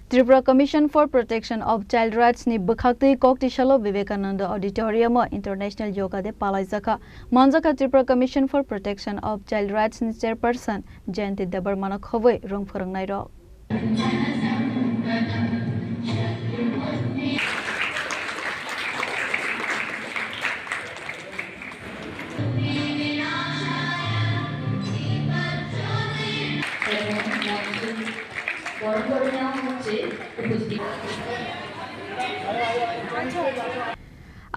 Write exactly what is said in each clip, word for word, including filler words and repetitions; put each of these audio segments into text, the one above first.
Tripura Commission for Protection of Child Rights ni bwkhaktwi Koktisalo Vivekananda Auditorium o International Yoga Day palaijakha. Manjakha Tripura Commission for Protection of Child Rights ni Chairperson Jayanti Debbarma no khobwi rwng phwrwngnairok.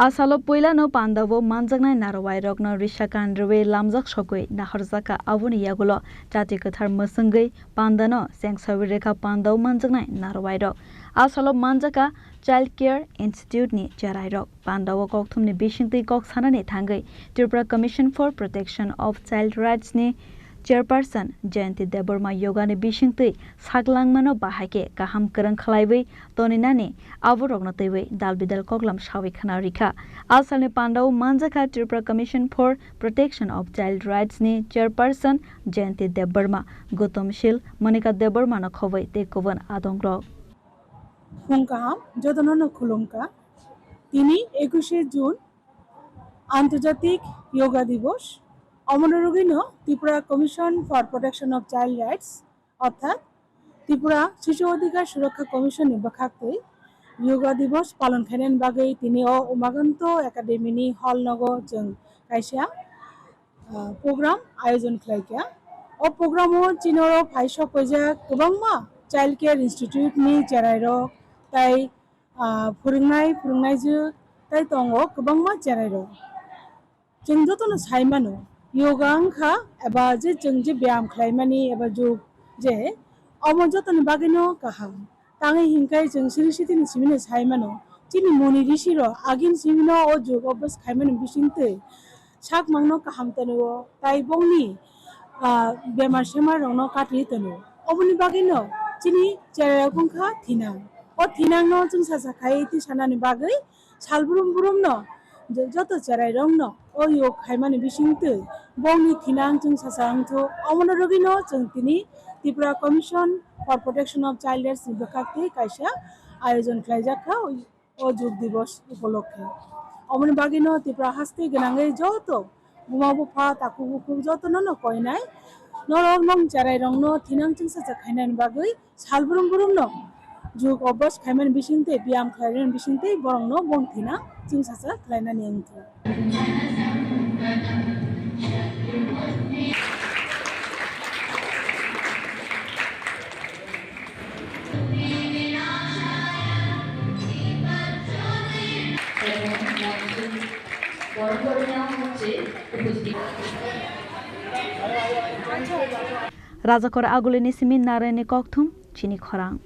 A salo puilano pandao manjaknai narwai rokno risa kan rwui lamjak sogwi nahorjakha. Aboni yagulo chati kwthar mwswngwi pandano chengsawi rwkha pandao manjaknai narwai rok. A salo manjakha Child Care Institute ni cherai rok. Pandao kokthumni bisingtwi kok sanani thangwi Tripura Commission for Protection of Child Rights ni Chairperson Jayanti Debbarma yoga ni bisingtwi saklangmano bahai khe kaham kwrwng khlaiwi toninani aborokno twiwi dal bidal koklam sawi khna rikha. A salni pandao manjakha Tripura Commission for Protection of Child Rights ni Chairperson Jayanti Debbarma, Gautam Shil, Monika Debbarma no khobwi tei kubun adongrok. Phung kaham, jotono no khulumkha. Tini ekushshe June, Antarjatik Yoga Divos. Omono rwgwino Tripura Commission for Protection of Child Rights, orthat Tripura Shishu Adhikar Surakha Commission ni bwkhaktwi Yoga Divos palon khainani bagwi tini o Umakanto Academy ni hall nogo chwng kaisa ah, program ayojon khlaikha. O program o chini oro phai sok paijak kwbangma Child Care Institute ni cherai rok tai, ah, phwrwngnai, phwrwngnaijwk tai tongo kwbangma cherai rok. Chwng jotono sai mano, yoga wngkha eba je chwng je byam khlaimani eba jug je omo jotoni bagwino kaham. Tangwi hinkhai chwng siri sitini simino sai mano, chini muni risi rok agin simino o jug obos khaimani bisingtwi sak mangno kaham tonio, tai bongni, ah, bemar semar rokno kati tonio. Oboni bagwino chini cherai rok wngkha thinang. O thinangno chwng sacha khai twi sanani bagwi sal brum brumno je joto cherai rokno o yog khaimani bisingtwi bongni thinang chwng sacha wngthu. Omono rwgwino chwng tini Tripura Commission for Protection of Child Rights ni bwkhaktwi kaisa ayojon khlaijak kha o Yog Divos upolokhe. Omoni bagwino Tripura haste gwnangwi joto buma bupha, takhuk bukhuk jotono no koinai. Norok nong cherai rokno thinang chwngsacha khainani bagwi sal brum brumno jug obos khaimani bisingtwi, biyam khlainani bisingtwi borokno bong thinang chwngsacha khlainani wngkha. Rajakor Agulini simi Narayanni kokthum chini khorang.